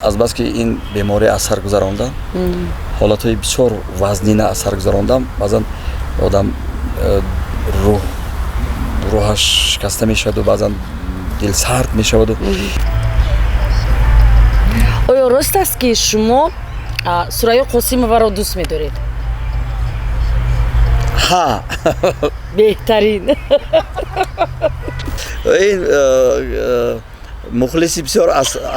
Азбаски ин беморӣ аз сар гузарондам, ҳолатҳои бисёр вазнина аз сар гузарондам, баъзан одам рӯҳаш шикаста мешаваду баъзан дилсард мешаваду. Оё рост аст, ки шумо Сурайё Қосимоваро дӯст медоред? Ҳа. Беҳтарин. Ин мухлиси бисёр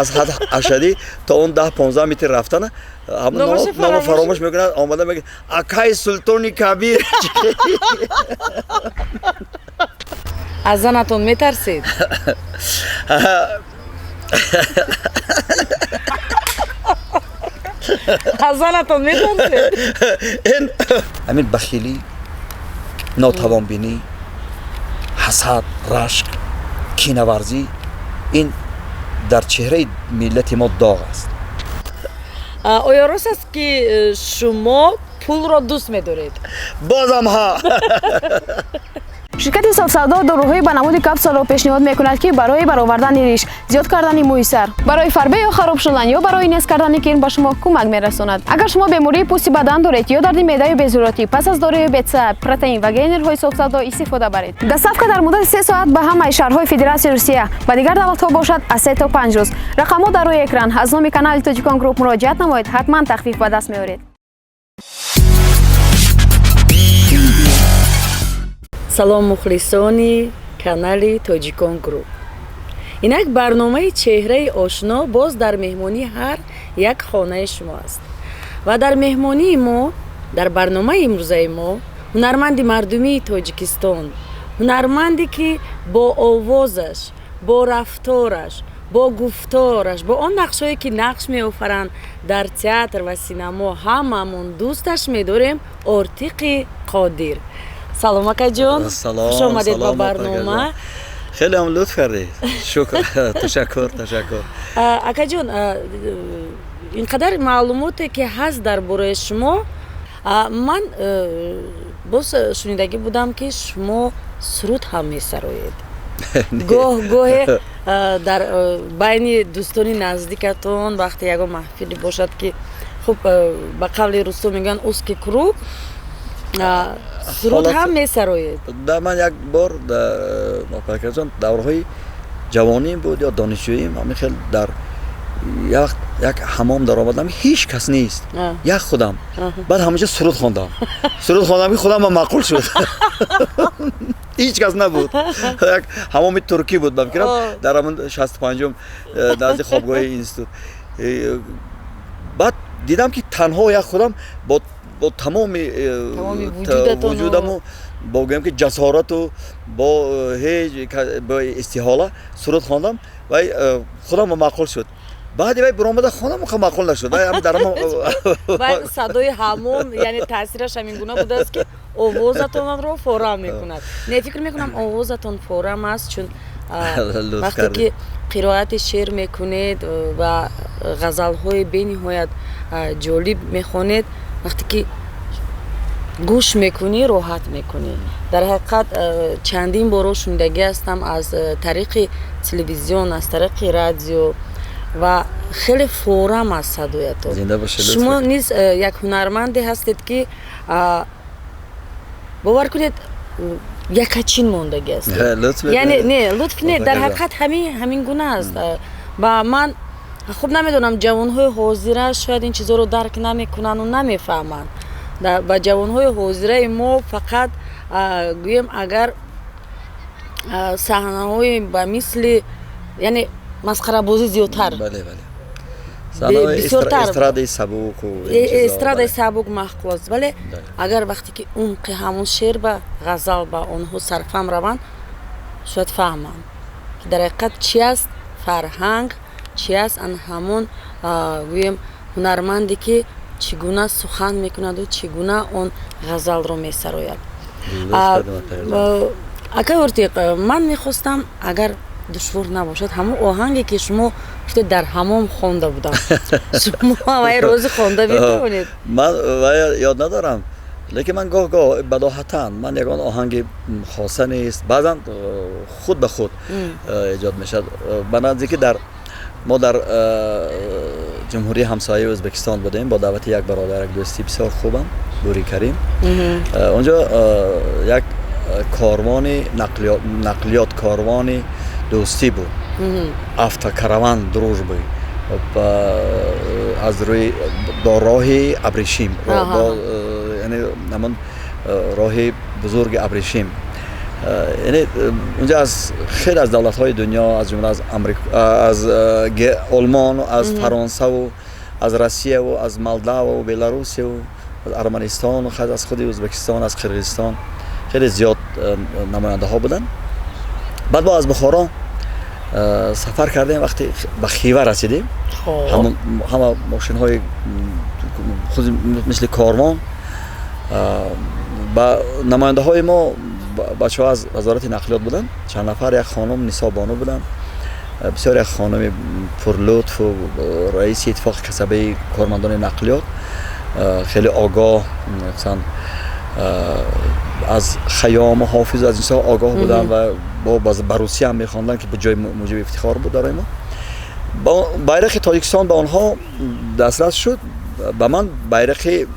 аз ҳад ашадӣ, то он 10-15 метр рафтана номо фаромӯш мекунад, омада мегӯяд: «Акай Султони Кабир». Аз занатон метарсед? Аз занатон метарсед? Ин ҳамин бахилӣ, нотавонбинӣ, ҳасад, рашк, кинаварзӣ ин дар чеҳраи миллати мо доғ аст. Оё рост аст, ки шумо пулро дӯст медоред? Бозам ҳа. Ширкати Софсавдо доруҳои ба намуди капсуларо пешниҳод мекунад, ки барои баровардани риш, зиёд кардани мӯи сар, барои фарбе ё хароб шудан ё барои нест кардани кирм ба шумо кӯмак мерасонад. Агар шумо бемории пӯсти бадан доред ё дарди меъдаю безуротӣ, пас аз доруи бетса, протеин ва гейнерҳои Софсавдо истифода баред. Доставка дар муддати 3 соат ба ҳамаи шаҳрҳои Федератсияи Русия, ба дигар давлатҳо бошад, аз 3 то 5 рӯз. Рақамҳо дар рӯи экран. Аз номи канали Тоҷикон Груп муроҷиат намоед, ҳатман тахфиф ба даст меоред. Салом, мухлисони канали Тоҷикон Груп! Инак барномаи «Чеҳраи ошно» боз дар меҳмонии ҳар як хонаи шумо аст ва дар меҳмонии мо, дар барномаи имрӯзаи мо, ҳунарманди мардумии Тоҷикистон, ҳунарманде, ки бо овозаш, бо рафтораш, бо гуфтораш, бо он нақшҳое, ки нақш меофаранд дар театр ва синамо, ҳамамон дӯсташ медорем, Ортиқи Қодир. Салом, акаҷон, хуш омадед ба барнома. Хеле ҳам лутф кардед, шукр, ташаккур, ташаккур. Акаҷон, ин қадар маълумоте, ки ҳаст дар бораи шумо, ман боз шунидагӣ будам, ки шумо суруд ҳам месароед. Гоҳ гоҳе дар байни дӯстони наздикатон, вақте ягон маҳфиле бошад, ки хуб, ба қавли русо мегӯянд, узкий круг, суруд ҳам месароед. Да, ман як бор, ҷон, давраҳои ҷавоним буд ё донишҷӯим, ҳамин хел дар як ҳамом даромадам, ҳеҷ кас нест, як худам. Баъд ҳамонҷо суруд хондам, суруд хондам, ки худам маъқул шуд. Ҳеҷ кас набуд, як ҳамоми туркӣ буд, ба фикрам, дар ҳамон 65-ум, назди хобгоҳи институт. Баъд дидам, ки танҳо як худам бо тамоми вуҷудаму, бо гӯям, ки ҷасорату бо ҳеҷ бо истиҳола суруд хондам вай худам маъқул шуд. Баъди вай биромада хондам, маъқул нашуд. Вай садои ҳамом, яъне таъсираш ҳамин гуна будааст, ки овозатонро форам мекунад. Не, фикр мекунам, овозатон форам аст, чун вақте ки қироати шеър мекунед ва ғазалҳои бениҳоят ҷолиб мехонед, вақте ки гӯш мекунӣ, роҳат мекунӣ. Дар ҳақиқат, чандин боро шунидагӣ ҳастам аз тариқи телевизион, аз тариқи радио, ва хеле форам аст садоятон. Шумо низ як ҳунарманде ҳастед, ки бовар кунед, якачин мондагӣ ҳастед. Яъне не, лутф не, дар ҳақиқат ҳамин гуна аст. Ва ман хуб намедонам, ҷавонҳои ҳозира шояд ин чизҳоро дарк намекунанду намефаҳманд. Ба ҷавонҳои ҳозираи мо фақат, гӯем, агар саҳнаҳои ба мисли, яъне масхарабозӣ зиёдтар, эстрадаи сабуку. Эстрадаи сабук маъқул аст, вале агар вақте ки умқи ҳамон шеър ба ғазал ба онҳо сарфаҳм раванд, шояд фаҳманд, ки дар ҳақиқат чи аст фарҳанг, чи аст ан ҳамон, гӯем, ҳунарманде, ки чӣ гуна сухан мекунаду чӣ гуна он ғазалро месарояд. Акай Ортиқ, ман мехостам, агар душвор набошад, ҳамон оҳанге, ки шумо гуфтед, дар ҳамом хонда будам, шумо вай розӣ хонда метавонед? Ман вай ёд надорам, лекин ман гоҳ гоҳ бадоҳатан, ман ягон оҳанги хоса нест, баъзан худ ба худ эҷод мешавад. Ба наздикӣ дар Мо дар ҷумҳурии ҳамсояи Ӯзбекистон будем бо даъвати як бародар, як дӯсти бисёр хубам, Бӯри Карим. Онҷо як корвони нақлиёт, корвони дӯстӣ буд, автокараван дружбы, аз рӯи бо роҳи Абрешим, яъне ҳамон роҳи бузурги Абрешим. Яъне унҷа аз хеле аз давлатҳои дунё, аз ҷумла аз аз Олмону аз Фаронсаву аз Россияву аз Молдаву Беларусиву аз Арманистону аз худи Ӯзбекистон, аз Қирғизистон хеле зиёд намояндаҳо буданд. Баъд мо аз Бухоро сафар кардем. Вақте ба Хива расидем, ҳама мошинҳои худ мисли корвон ба намояндаҳои мо, бачаҳо аз вазорати нақлиёт буданд, чанд нафар, як хонум Нисо Бону буданд, бисёр як хонуми пурлутфу, раиси иттифоқи касабаи кормандони нақлиёт, хеле огоҳ, масалан, аз Хайёму Ҳофизу аз инсо огоҳ буданд ва ба русия ҳам мехонданд, ки ҷои муҷиби ифтихор буд барои мо. Байрақи Тоҷикистон ба онҳо дастрас шуд, ба ман байрақи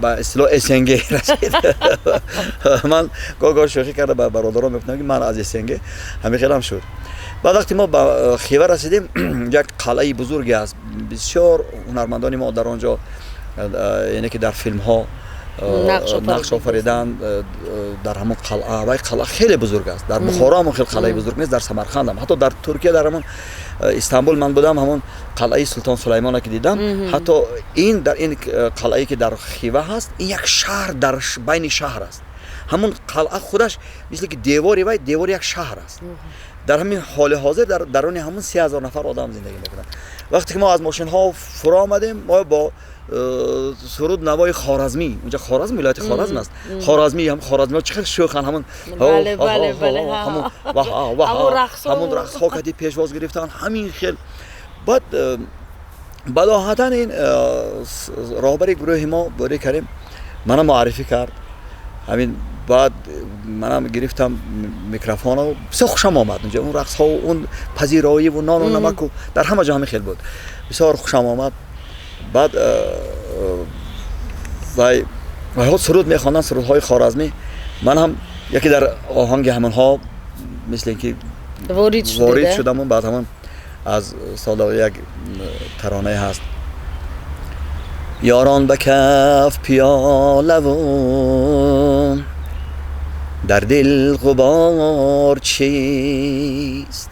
ба истилоҳ СНГ расид. Ман гоҳ гоҳ шӯхӣ карда ба бародарон мегуфтам, ки ман аз СНГ. Ҳамин хелам шуд. Баъд вақте мо ба Хива расидем, як қалъаи бузурге аст, бисёр ҳунармандони мо дар он ҷо, яъне ки дар филмҳо нақш офариданд дар ҳамон қалъа. Вай қалъа хеле бузург аст. Дар Бухоро ҳамон хел қалъаи бузург нест, дар Самарқандам, ҳатто дар Туркия, дар ҳамон Истанбул ман будам, ҳамон қалъаи Султон Сулаймона ки дидам, ҳатто ин дар ин қалъае ки дар Хива ҳаст, ин як шаҳр дар байни шаҳр аст. Ҳамон қалъа худаш мисли ки девори вай девори як шаҳр аст. Дар ҳамин ҳоли ҳозир дар даруни ҳамон 3000 нафар одам зиндагӣ мекунанд. Вақте ки мо аз мошинҳо фуро омадем, мо бо суруд, навои хоразмӣ, унҷа Хоразм, вилояти Хоразм аст, хоразмӣ, ҳам хоразмиҳо чӣ хел шӯханд, ҳамон ҳамон рақсҳо кади пешвоз гирифтан, ҳамин хел. Баъд бадоҳатан ин роҳбари гурӯҳи мо, Бори Карим, мана муаррифӣ кард. Ҳамин баъд манам гирифтам микрофоно. Бисёр хушам омад унҷа он рақсҳо, он пазироиву нону намаку, дар ҳама ҷо ҳамин хел буд, бисёр хушам омад. Баъд вай вайҳо суруд мехонданд, сурудҳои хоразмӣ, ман ҳам яке дар оҳанги ҳамонҳо мисли ин ки ворид шудаму баъд ҳамон аз сода як таронае ҳаст: ёрон ба каф пиёлаву дар дил ғубор чист,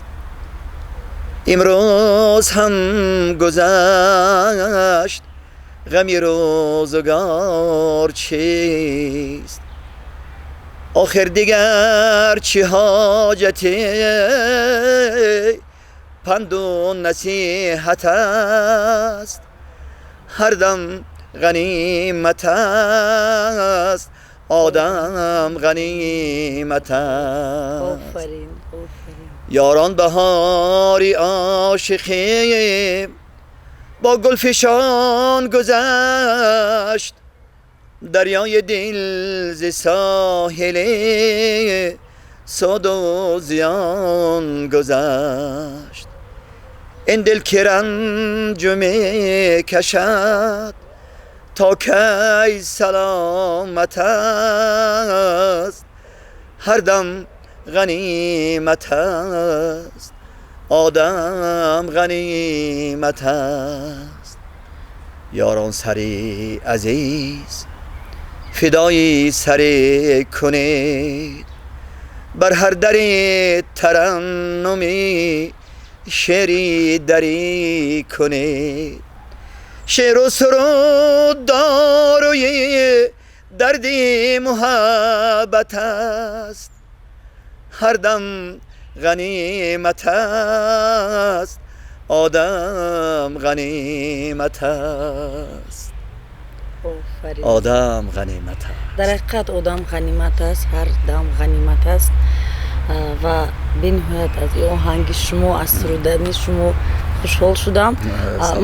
имрӯз ҳам гузашт, ғами рӯзгор чист, охир дигар чӣ ҳоҷате панду насиҳат аст, ҳар дам ғанимат аст, одам ғанимат аст. Ёрон, баҳори ошиқӣ бо гулфишон гузашт, дарёи дил зи соҳили суду зиён гузашт, ин дил ки ранҷу мекашад то кай саломат аст, ҳар дам ғанимат аст, одам ғанимат аст. Ёрон, сари азиз фидои саре кунед, бар ҳар дари тараннуми шеъри дарӣ кунед, шеъру суруд дорои дарди муҳаббат аст, ҳар дам ғанимат аст, одам ғанимат аст, одам ғанимат аст. Дар ҳақиқат одам ғанимат аст, ҳар дам ғанимат аст. Ва бениҳоят аз оҳанги шумо, аз сурудани шумо хушҳол шудам.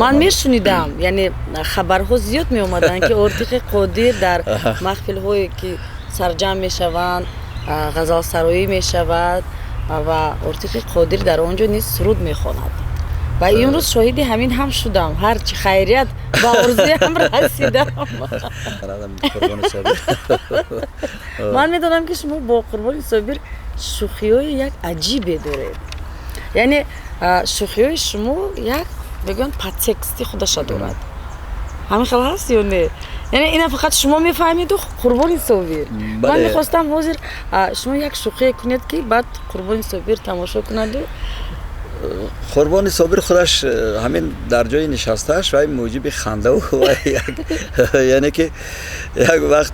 Ман мешунидам, яъне хабарҳо зиёд меомаданд, ки Ортиқи Қодир дар маҳфилҳое ки сарҷамъ мешаванд, ғазалсароӣ мешавад ва Ортиқи Қодир дар он ҷо низ суруд мехонад. Ва имрӯз шоҳиди ҳамин ҳам шудам. Ҳарчи хайрият, ба орзуям расидам. Ман медонам, ки шумо бо Қурбони Собир шӯхиҳои як аҷибе доред. Яъне шӯхиҳои шумо як, мегӯянд, подтексти худаша дорад. Ҳамин хел ҳаст ё не? Яъне ина фақат шумо мефаҳмиду Қурбони Собир. Ман мехостам ҳозир шумо як шӯхие кунед, ки баъд Қурбони Собир тамошо кунаду. Қурбони Собир худаш ҳамин дар ҷои нишастааш вай мӯҷиби хандаву, яъне ки як вақт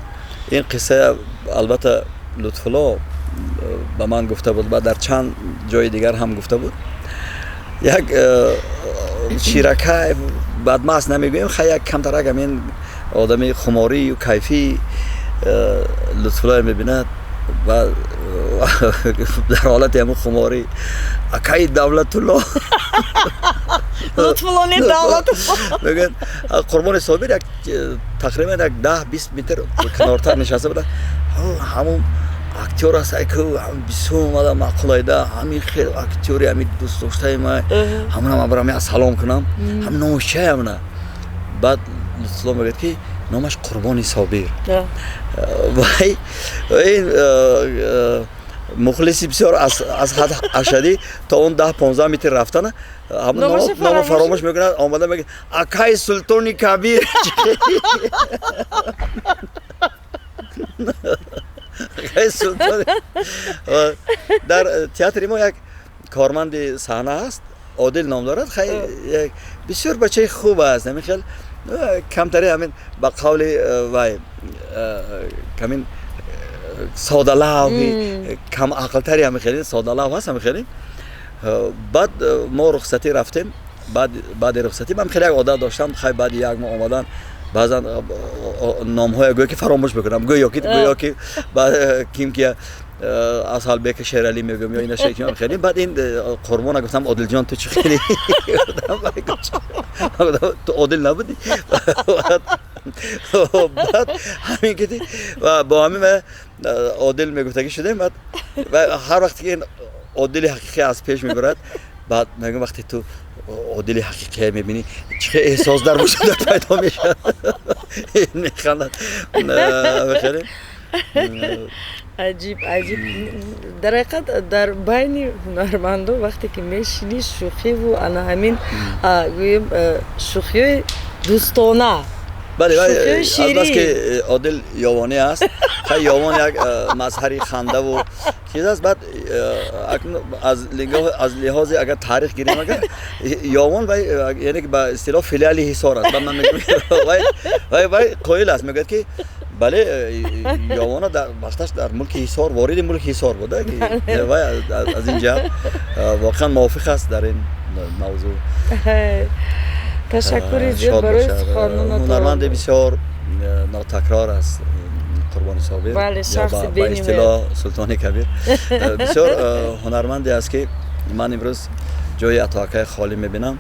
ин қисса албатта Лутфулло ба ман гуфта буд ва дар чанд ҷои дигар ҳам гуфта буд. Як ширакай, бадмаст намегӯем, хай, як камтарак ҳамин одами хуморию кайфӣ Лутфуллоро мебинад ва дар ҳолати ҳамун хуморӣ: «Акаи Давлатулло». Лутфулло не, Давлатулло. Мегӯяд, Қурбони Собир як тақрибан як 10-20 метр канортар нишаста буда. «Ҳамун актёр аст, ку бисёр омада маъқулайда, ҳамин хел актёри ҳамин дӯстдоштаи ман, ҳамуна ман барам як салом кунам, ҳам номаш чия ҳамуна?» Баъд Лутфулло мегӯяд, ки номаш Қурбони Собир. Вай ин мухлиси бисёр аз ҳад ашадӣ то он 10-15 метр рафтана ҳамун номо фаромӯш мекунад. Омада мегӯяд: «Акаи Султони Кабир, акаи Султони». Дар театри мо як корманди саҳна ҳаст, Одил ном дорад. Хай, бисёр бачаи хуб аст. Ҳамин хел камтари ҳамин, ба қавли вай, камин содалавҳи камақлтари, ҳамин хеле содалав ҳаст, ҳамин хеле. Баъд мо рухсатӣ рафтем. Баъди рухсатӣ ман хеле як одат доштам, хай, баъди як моҳ омадан баъзан номҳое гӯё ки фаромӯш мекунам, гӯё ки ким ки Асалбека Шералӣ мегӯям ё ина хеле. Баъд ин Қурбона гуфтам: «Одилҷон, ту чӣ хеле, ту Одил набудӣ?» Баъд ҳамин ки бо ҳамин Одил мегуфтагӣ шудем. Баъд ҳар вақте ки ин Одили ҳақиқӣ аз пеш мебарад, баъд мегӯям: «Вақте ту Одили ҳақиқия мебинӣ, чӣ хел эҳсос дар вуҷудат пайдо мешавад?» Механдад хеле. Аҷиб, аҷиб. Дар ҳақиқат, дар байни ҳунармандо вақте ки мешинӣ, шӯхиву ана ҳамин, гӯем, шӯхиҳои дӯстона. Бале, азбаски Одил ёвонӣ аст, хай, ёвон як мазҳари хандаву чиз аст. Баъд аз лиҳози агар таърих гирем, агар ёвон вай, яъне ки ба истилоҳ, филиали Ҳисор аст. Баъд ман вай қоил аст, мегӯяд, ки бале, ёвона дар вақташ дар мулки Ҳисор, вориди мулки Ҳисор буда. Вай аз ин ҷиҳат воқеан мувофиқ аст дар ин мавзӯъ. Ташаккури зиёд барои суханонатон. Ҳунарманди бисёр нотакрор аст Қурбони Собир, ба истилоҳ Султони Кабир. Бисёр ҳунарманде аст, ки ман имрӯз ҷои Атоакаи холӣ мебинам,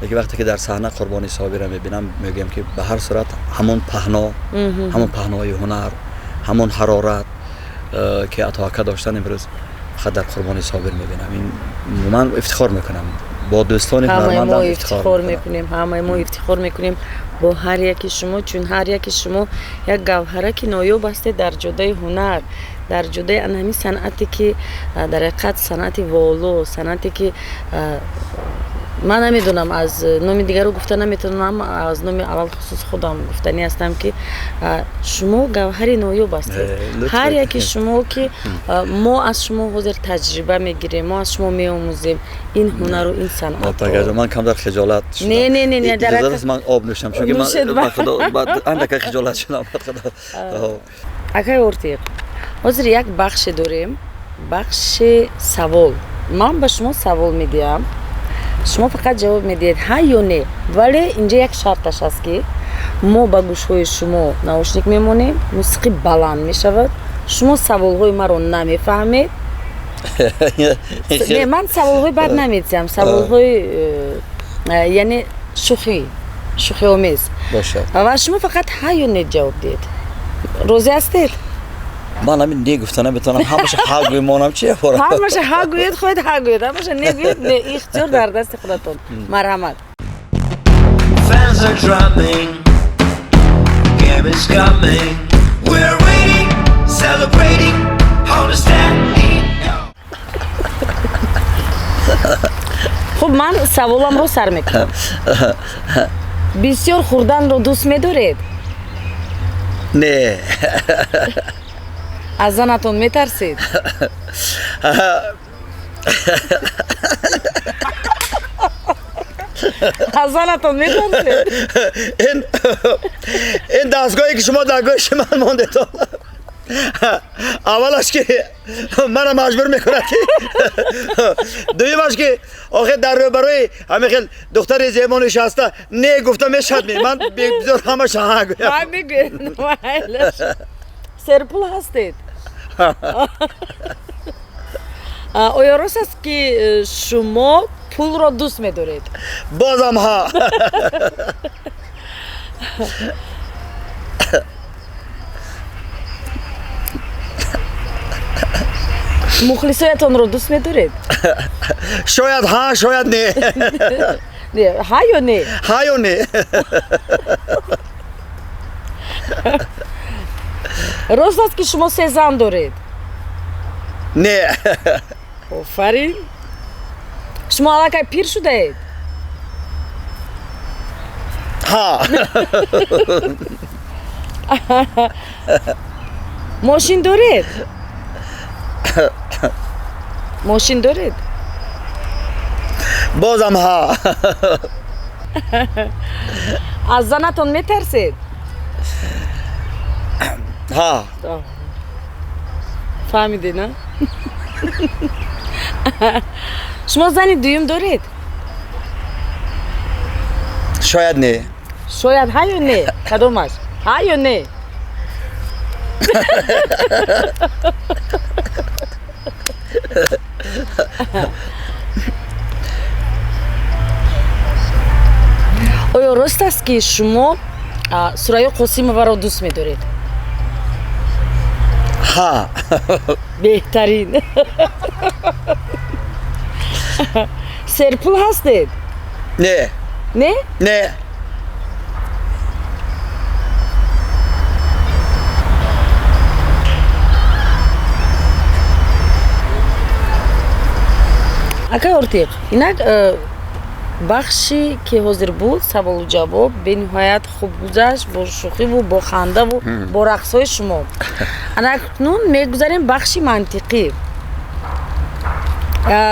лекин вақте ки дар саҳна Қурбони Собирро мебинам, мегӯям, ки ба ҳар сурат ҳамон паҳно, ҳамон паҳнои ҳунар, ҳамон ҳарорат, ки Атоака доштан, имрӯз фақат дар Қурбони Собир мебинам. Ин ман ифтихор мекунам бо дӯстони ҳунармандам. Ифтихор мекунем, ҳамаи мо ифтихор мекунем бо ҳар яки шумо, чун ҳар яки шумо як гавҳараки ноёб ҳастед дар ҷодаи ҳунар, дар ҷодаи ана ҳамин санъате, ки дар ҳақиқат санъати воло, санъате, ки ман намедонам, аз номи дигарро гуфта наметавонам, аз номи алалхусус худам гуфтанӣ ҳастам, ки шумо гавҳари ноёб ҳастед, ҳар яки шумо, ки мо аз шумо ҳозир таҷриба мегирем, мо аз шумо меомӯзем ин ҳунару ин санъатро. Ман камтар хиҷолат. Не, не, не, не. Иҷозат, ман об нӯшам, чунки ман андака хиҷолат шудам. Акай Ортиқ, ҳозир як бахше дорем, бахши савол. Ман ба шумо савол медиҳам, шумо фақат ҷавоб медиҳед ҳа ё не. Вале инҷа як шарташ аст, ки мо ба гӯшҳои шумо наушник мемонем, мусиқӣ баланд мешавад, шумо саволҳои маро намефаҳмед. Не, ман саволҳои бад намедиҳам, саволҳои яъне шӯхӣ, шӯхиомез, ва шумо фақат ҳа ё не ҷавоб диҳед. Розӣ ҳастед? Ман ҳамин не гуфта наметавонам, ҳамаша ҳа гӯймонам чи фора. Ҳамаша ҳа гӯед, хоҳед ҳа гӯед, ҳамаша не гӯед, не, ихтиёр дар дасти худатон. Марҳамат. Fans are drumming, game is coming. We're waiting, celebrating, on the stand. Хуб, ман саволамро сар мекунам. Бисёр хӯрданро дӯст медоред? Не. Аз занатон метарсед? Аз занатон метарсед? Ин дастгоҳе ки шумо дар гӯши ман мондетон, аввалаш ки мана маҷбур мекунад ки, дуюмаш ки охир дар рӯбарӯи ҳамин хел духтари зебо нишаста не гуфта мешавад ми? Ман бисёр ҳамаша ҳа гӯям. Ҳа мегӯед, майлаш. Серпул ҳастед? Оё рост аст ки шумо пулро дӯст медоред? Бозам ҳа. Мухлисоятонро дӯст медоред? Шояд ҳа, шояд не. Не, ҳа ё не? Ҳа ё не. Рост аст ки шумо се зан доред? Не. Офарин. Шумо аллакай пир шудаед? Ҳа. Мошин доред? Мошин доред? Бозам ҳа. Аз занатон метарсед? Ҳа. Фаҳмидед, на? Шумо зани дуюм доред? Шояд не. Шояд ҳа ё не? Кадомаш? Ҳа ё не? Оё рост аст ки шумо Сурайё Қосимоваро дӯст медоред? Ҳа. Беҳтарин. Серпул ҳастед? Не. Не? Не. Акай Ортиқ, инак бахши ки ҳозир буд, саволу ҷавоб бениҳоят хуб гузашт, бо шӯхиву бо хандаву бо рақсҳои шумо. Анакнун мегузарем бахши мантиқӣ.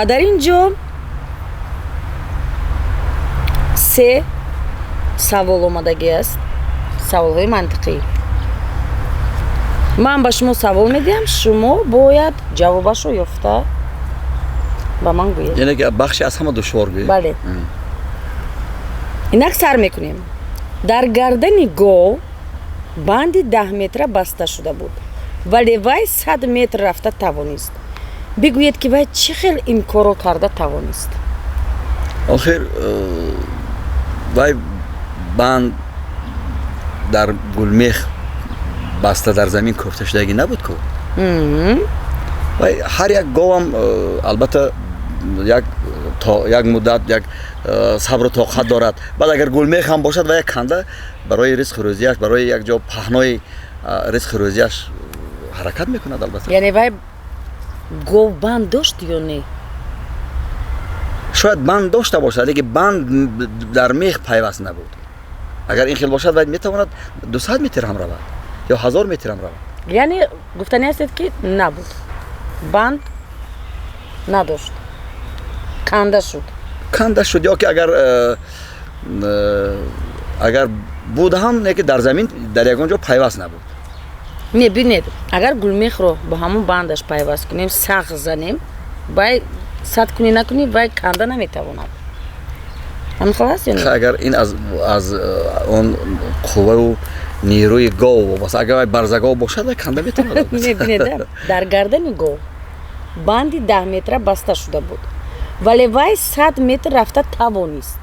Дар ин ҷо се савол омадагӣ аст, саволҳои мантиқӣ. Ман ба шумо савол медиҳам, шумо бояд ҷавобашро ёфта ба ман гӯед. Яъне ки бахши аз ҳама душвор гӯед? Бале. Инак сар мекунем. Дар гардани гов банди 10 метра баста шуда буд, вале вай 100 метр рафта тавонист. Бигӯед ки вай чӣ хел ин корро карда тавонист? Охир вай банд дар гулмех баста дар замин кофта шудагӣ набуд ку? Вай ҳар як говам албатта як муддат як сабру тоқат дорад. Баъд агар гулмех ҳам бошад, ва як канда барои ризқу рӯзияш, барои як ҷо паҳнои ризқу рӯзияш ҳаракат мекунад албатта. Яъне вай гов банд дошт ё не? Шояд банд дошта бошад, лекин банд дар мех пайваст набуд. Агар ин хел бошад, вай метавонад 200 метр ҳам равад ё 1000 метр ҳам равад. Яъне гуфтани ҳастед ки набуд, банд надошт, канда шуд. Канда шуд, ё ки агар буд ҳам, не ки дар замин дар ягон ҷо пайваст набуд. Не, бинед, агар гулмехро бо ҳамон бандаш пайваст кунем, сахт занем, вай сад кунӣ накунӣ, вай канда наметавонад. Ҳамин хел аст ё не? Агар ин аз он қувваю нерӯи гов вобаста, агар вай барзагов бошад, вай канда метавонад. Не, бинед, дар гардани гов банди 10 метра баста шуда буд, вале вай 100 метр рафта тавонист.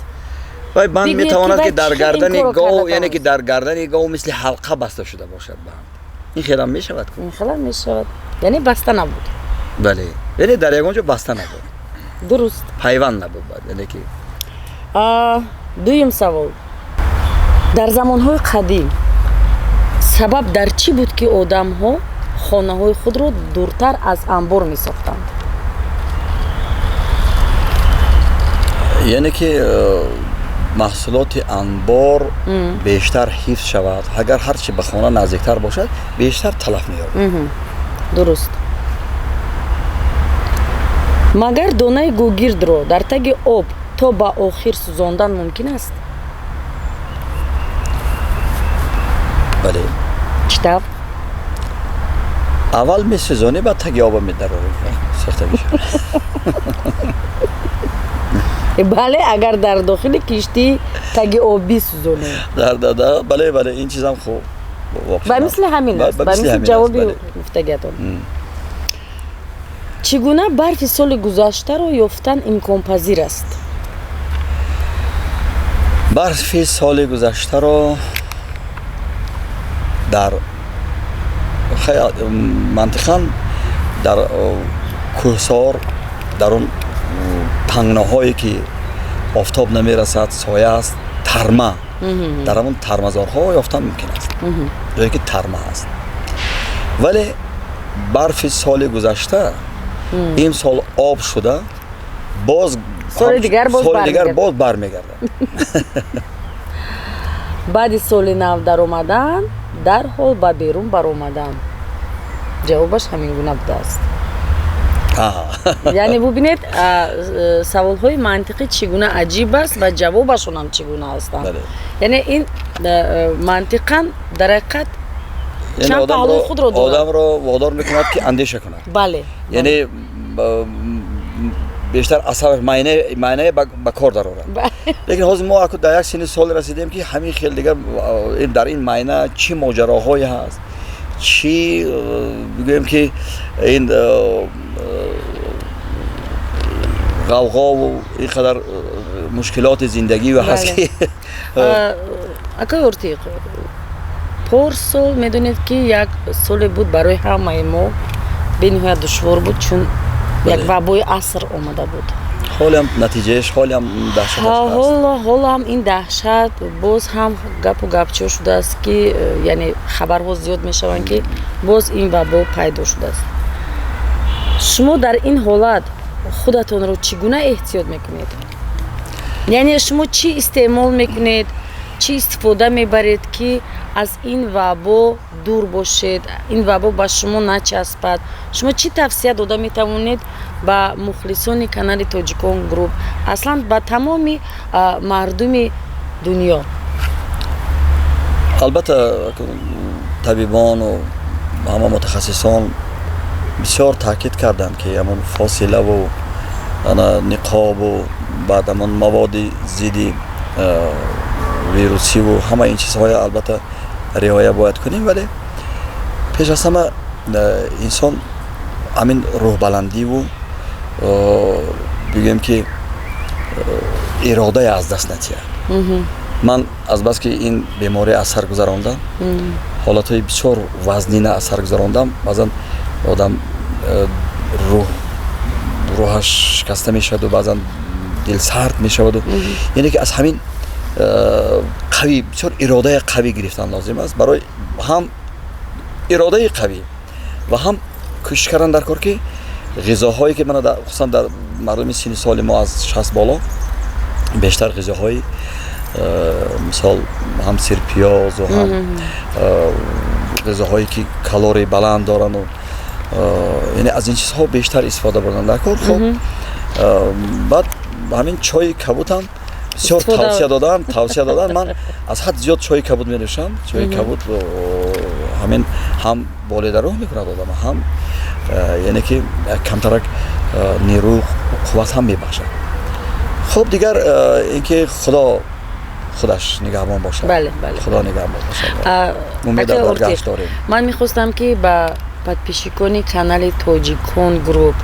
Вай банд Бигӯед, метавонад ки ки дар вай чӣ гардани ин корро гов, карда яъне ки тавонист? дар гардани гов мисли ҳалқа баста шуда бошад банд. Ин хелам мешавад. Ин хелам мешавад. Яъне баста набуд. Бале. Яъне дар ягон ҷо баста набуд. Дуруст. Пайванд набуд. Яъне ки Дуюм савол. Дар замонҳои қадим сабаб дар чӣ буд, ки одамҳо хонаҳои худро дуртар аз анбор месохтанд? Яъне ки маҳсулоти анбор бештар ҳифз шавад. Агар ҳар чи ба хона наздиктар бошад, бештар талаф меёбад. Дуруст. Магар донаи гугирдро дар таги об то ба охир сӯзондан мумкин аст? Бале. Чӣ тавр? Аввал месӯзонӣ, баъд таги оба медарорӣ. Сӯхта мешавад. Бале, агар дар дохили киштӣ таги об бисӯзонем. Бале, бале, ин чизам хуб. Ба мисли ҳамин аст, ба мисли ҷавоби гуфтагиатон. Чӣ гуна барфи соли гузаштаро ёфтан имконпазир аст? Барфи соли гузаштаро дар мантиқан дар кӯҳсор, дар он пангноҳое ки офтоб намерасад, соя аст, тарма, дар ҳамон тармазорҳо ёфтан мумкин аст, ҷое ки тарма аст. Вале барфи соли гузашта имсол об шуда, боз соли дигар боз бармегардад. Баъди соли нав даромадан дарҳол ба берун баромадан. Ҷавобаш ҳамин гуна будааст. Яъне бубинед, саволҳои мантиқӣ чӣ гуна аҷиб аст ва ҷавобашонам чӣ гуна ҳастанд. Яъне ин мантиқан дар ҳақиқат чанд паҳлӯи худро дорад. Одамро водор мекунад, ки андеша кунад. Бале. Яъне бештар асабаш майнае ба кор дарорад. Лекин ҳозир мо аку дар як синни сол расидем, ки ҳамин хел дигар дар ин майна чӣ моҷароҳое ҳаст, чӣ бигӯем ки ин ғавғову ин қадар мушкилоти зиндагӣ ҳаст ки Акай Ортиқ, порсол медонед, ки як соле буд барои ҳамаи мо бениҳоят душвор буд, чун як вабои аср омада буд. Ҳолам натиҷааш, ҳолам даҳшаташ ҳаст. Ҳолам ин даҳшат боз ҳам гапу гапчо шудааст, ки яъне хабарҳо зиёд мешаванд, ки боз ин вабо пайдо шудааст. Шумо дар ин ҳолат худатонро чӣ гуна эҳтиёт мекунед? Яъне шумо чӣ истеъмол мекунед, чӣ истифода мебаред, ки аз ин вабо дур бошед, ин вабо ба шумо начаспад? Шумо чӣ тавсия дода метавонед ба мухлисони канали Тоҷикон Груп, аслан ба тамоми мардуми дунё? Албатта, табибону ҳама мутахассисон бисёр таъкид карданд, ки ҳамон фосилаву ниқобу баъд ҳамон маводи зидди вирусиву ҳама ин чизҳоя албатта риоя бояд кунем. Вале пеш аз ҳама инсон ҳамин рӯҳбаландиву бигӯем ки иродае аз даст натиҳад. Ман азбаски ин беморӣ аз сар гузарондам, ҳолатҳои бисёр вазнина аз сар гузарондам, баъзан одам рӯҳаш шикаста мешаваду баъзан дилсард мешаваду, яъне ки аз ҳамин қавӣ, бисёр иродаи қавӣ гирифтан лозим аст. Барои ҳам иродаи қавӣ ва ҳам кӯшиш кардан дар кор, ки ғизоҳое ки мана хусусан дар мардуми синни соли мо аз 60 боло бештар ғизоҳои мисол ҳам сирпиёзу ҳам ғизоҳое ки калории баланд дорану, яъне аз ин чизҳо бештар истифода бурдан дар кор. Хуб, баъд ҳамин чойи кабутам бисёр тавсия доданд. Ман аз ҳад зиёд чойи кабут менӯшам. Чойи кабут ҳамин ҳам болидаруҳ мекунад одама, ҳам яъне ки камтарак нерӯ қувват ҳам мебахшад. Хуб, дигар ин ки Худо худаш нигаҳбон бошад. Худо нигаҳбон бошад, умеда баргашт дорем. Ман мехостам, ки ба подписчикони канали Тоҷикон Груп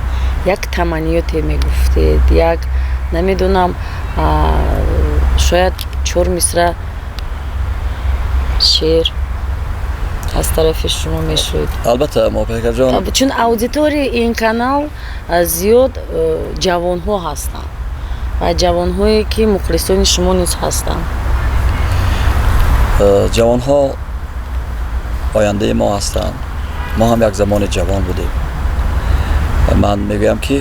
як таманниёте мегуфтед, як намедонам, шояд чор мисра шеър. Аз тарафи шумо мешуд. Албатта, Моҳпайкарҷон. Чун аудиторияи ин канал зиёд ҷавонҳо ҳастанд ва ҷавонҳое ки мухлисони шумо низ ҳастанд. Ҷавонҳо ояндаи мо ҳастанд. Мо ҳам як замони ҷавон будем. Ман мегӯям, ки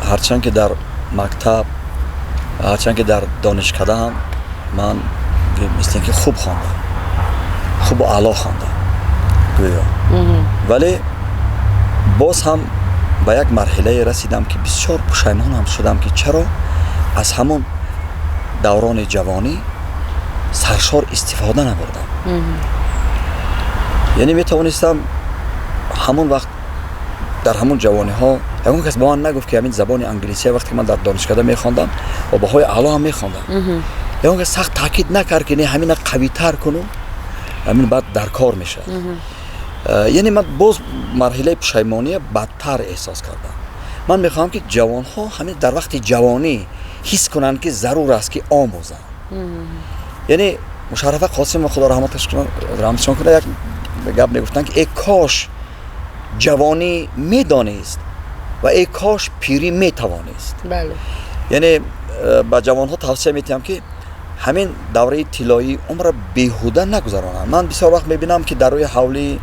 ҳарчанд ки дар мактаб, ҳарчанд ки дар донишкада ҳам ман мисли ин ки хуб хондам, хубу аъло хондам гӯё, вале боз ҳам ба як марҳилае расидам, ки бисёр пушаймонам шудам, ки чаро аз ҳамон даврони ҷавонӣ саршор истифода набурдам. Яъне метавонистам ҳамон вақт, дар ҳамон ҷавониҳо, ягон кас ба ман нагуфт, ки ҳамин забони англисия, вақте ки ман дар донишкада мехондам ва баҳои аъло ҳам мехондам, ягон кас сахт таъкид накард, ки не, ҳамина қавитар куну, ҳамин баъд дар кор мешавад. Яъне ман боз марҳилаи пушаймония бадтар эҳсос кардам. Ман мехоҳам, ки ҷавонҳо ҳамин дар вақти ҷавонӣ ҳис кунанд, ки зарур аст, ки омӯзанд. Яъне Мушаррафа Қосимова, Худо раҳматшон кунад, як гап мегуфтанд, ки э кош ҷавонӣ медонист ва э кош пирӣ метавонист. Яъне ба ҷавонҳо тавсия метиҳам, ки ҳамин давраи тиллоии умра беҳуда нагузаронанд. Ман бисёр вақт мебинам, ки дар рӯи ҳавлӣ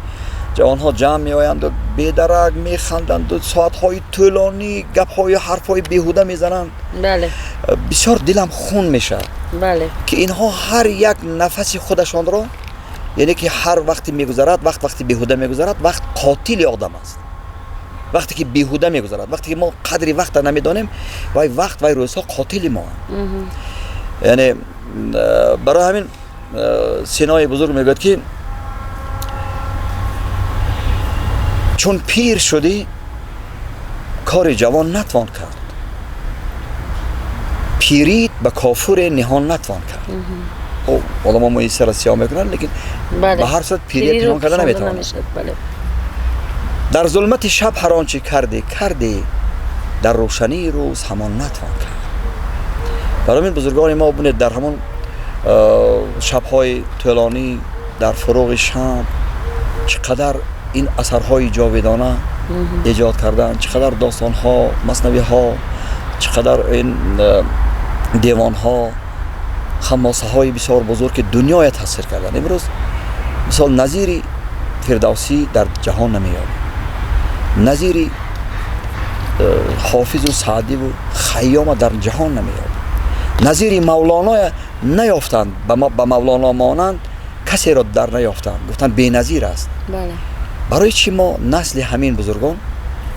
ҷавонҳо ҷамъ меоянду бедарак механданду соатҳои тӯлонӣ гапҳои ҳарфҳои беҳуда мезананд. Бисёр дилам хун мешавад, ки инҳо ҳар як нафаси худашонро, яъне ки ҳар вақте мегузарад, вақт вақти беҳуда мегузарад, вақт қотили одам аст. Вақте ки беҳуда мегузарад, вақте ки мо қадри вақта намедонем, вай вақт, вай рӯзҳо қотили моанд. Яъне барои ҳамин Синои бузург мегӯяд, ки чун пир шудӣ, кори ҷавон натвон кард, пирит ба кофуре ниҳон натвон кард. Одамо мӯи сара сиёҳ мекунанд, лекин ба ҳар сурат пирия пинҳон карда наметавонанд. Дар зулмати шаб ҳар он чӣ кардӣ, кардӣ, дар рӯшании рӯз ҳамон натвон кард. Барои ҳамин бузургони мо, бинед, дар ҳамон шабҳои тӯлонӣ, дар фуруғи шаб, чӣ қадар ин асарҳои ҷовидона эҷод карданд, чӣ қадар достонҳо, маснавиҳо, чӣ қадар ин девонҳо, хамосаҳои бисёр бузург, ки дунёя таъсир карданд. Имрӯз мисол назири Фирдавсӣ дар ҷаҳон намеёбем, назири Ҳофизу Саъдиву Хайёма дар ҷаҳон намеёбем, назири Мавлоноя наёфтанд, ба Мавлоно монанд касеро дар наёфтанд, гуфтанд беназир аст. Барои чӣ мо насли ҳамин бузургон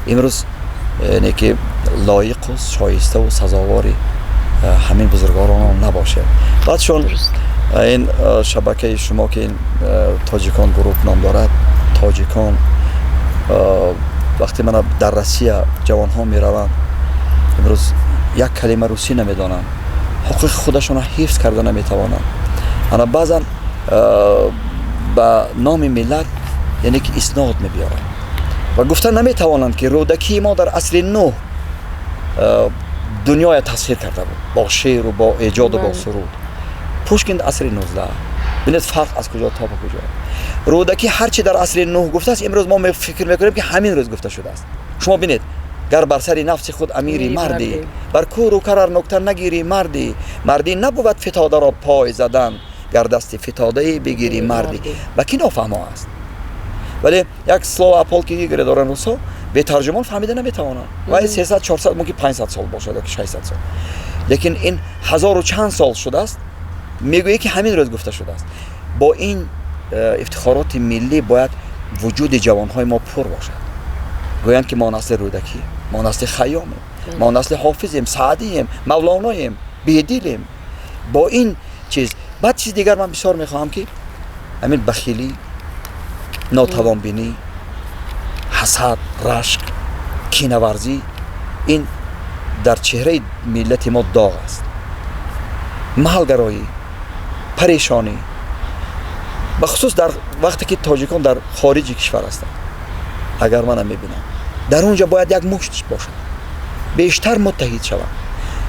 имрӯз не ки лоиқу шоиставу сазовори ҳамин бузургворон набошем? Баъд чун ин шабакаи шумо, ки ин Тоҷикон Гурӯҳ ном дорад, тоҷикон, вақте мана дар Россия ҷавонҳо мераванд, имрӯз як калима русӣ намедонанд, ҳуқуқи худашонро ҳифз карда наметавонанд. Ана баъзан ба номи миллат, яъне ки иснод мебиёранд ва гуфта наметавонанд, ки Рӯдакии мо дар асри нӯҳ дунёя тасхир карда буд бо шеъру бо эҷоду бо суруд. Пушкин асри 19. Бинед, фарқ аз куҷо то ба куҷо. Рӯдакӣ ҳар чи дар асри нӯҳ гуфтааст, имрӯз мо фикр мекунем, ки ҳамин рӯз гуфта шудааст. Шумо бинед: гар бар сари нафси худ амири мардӣ, бар кӯру карар нукта нагирӣ мардӣ, мардӣ набувад фитодаро пой задан, гар дасти фитодае бигирӣ мардӣ. Ба кӣ нофаҳмо аст? Вале як слово о полке Игоре доранд русо, бетарҷумон фаҳмида наметавонанд. Вай 300, 400, мумкин 500 сол бошад ёки 600 сол, лекин ин ҳазору чанд сол шудааст, мегӯяд, ки ҳамин рӯз гуфта шудааст. Бо ин ифтихороти миллӣ бояд вуҷуди ҷавонҳои мо пур бошад, гӯянд, ки мо насли Рӯдакӣ, мо насли Хайёмем, мо насли Ҳофизем, Саъдием, Мавлоноем, Бедилем. Бо ин чиз. Баъд чизи дигар, ман бисёр мехоҳам, ки ҳамин бахилӣ, нотавонбинӣ, ҳасад, рашк, кинаварзӣ, ин дар чеҳраи миллати мо доғ аст. Маҳалгароӣ, парешонӣ, бахусус дар вақте ки тоҷикон дар хориҷи кишвар ҳастанд, агар манам мебинам, дар он ҷо бояд як мушт бошад, бештар муттаҳид шаванд,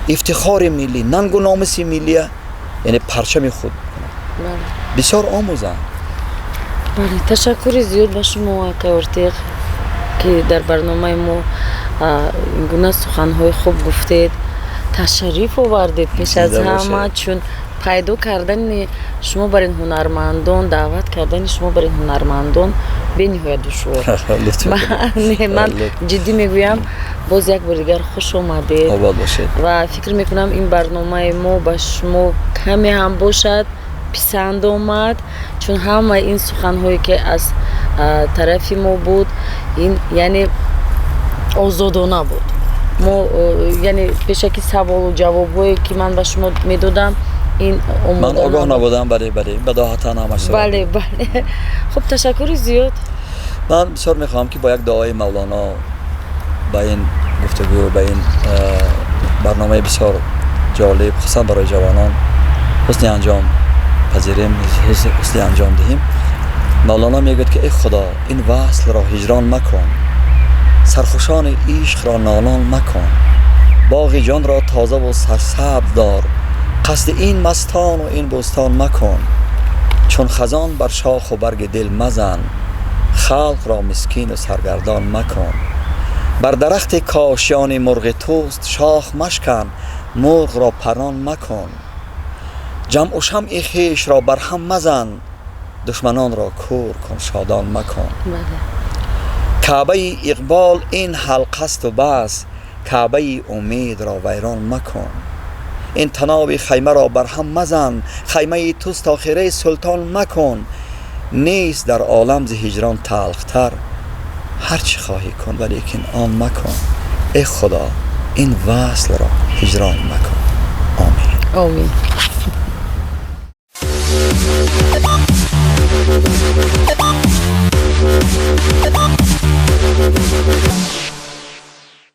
ифтихори миллӣ, нангу номуси миллия, яъне парчами худ кунанд, бисёр омӯзанд. Бале, ташаккури зиёд ба шумо, акай Ортиқ, ки дар барномаи мо ин гуна суханҳои хуб гуфтед, ташриф овардед. Пеш аз ҳама, чун пайдо кардани шумо бар ин ҳунармандон, даъват кардани шумо бар ин ҳунармандон бениҳоят душвор. Ман ҷиддӣ мегӯям, боз як бор дигар хуш омадед ва фикр мекунам, ин барномаи мо ба шумо каме ҳам бошад писанд омад, чун ҳамаи ин суханҳое, ки аз тарафи мо буд, ин яъне озодона буд. Мо яъне пешаки саволу ҷавобҳое, ки ман ба шумо медодам, ин ман огоҳ набудам. Бале, бадоҳатан ҳамаш. Бале, хуб, ташаккури зиёд. Ман бисёр мехоҳам, ки бо як дуои Мавлоно ба ин гуфтугӯ, ба ин барномаи бисёр ҷолиб, хусусан барои ҷавонон, ҳусни анҷом пазирем, ҳусни анҷом диҳем. Мавлоно мегӯяд, ки эй Худо, ин васлро ҳиҷрон макун, сархушони ишқро нолон макун, боғи ҷонро тозаву сарсабз дор, қасди ин мастону ин бӯстон макун, чун хазон бар шоху барги дил мазан, халқро мискину саргардон макун, бар дарахти кошёни мурғи туст шох машкан, мурғро парон макун, ҷамъу шамъи хешро бар ҳам мазан, душманонро кӯр кун, шодон макун. Каъбаи иқбол ин ҳалқасту бас, каъбаи умедро вайрон макун, ин таноби хаймаро бар ҳам мазан, хаймаи туст охираи султон макун, нест дар олам зи ҳиҷрон талхтар, ҳар чӣ хоҳӣ кун, валекин он макун, эй Худо, ин васлро ҳиҷрон макун. Омин. Омин.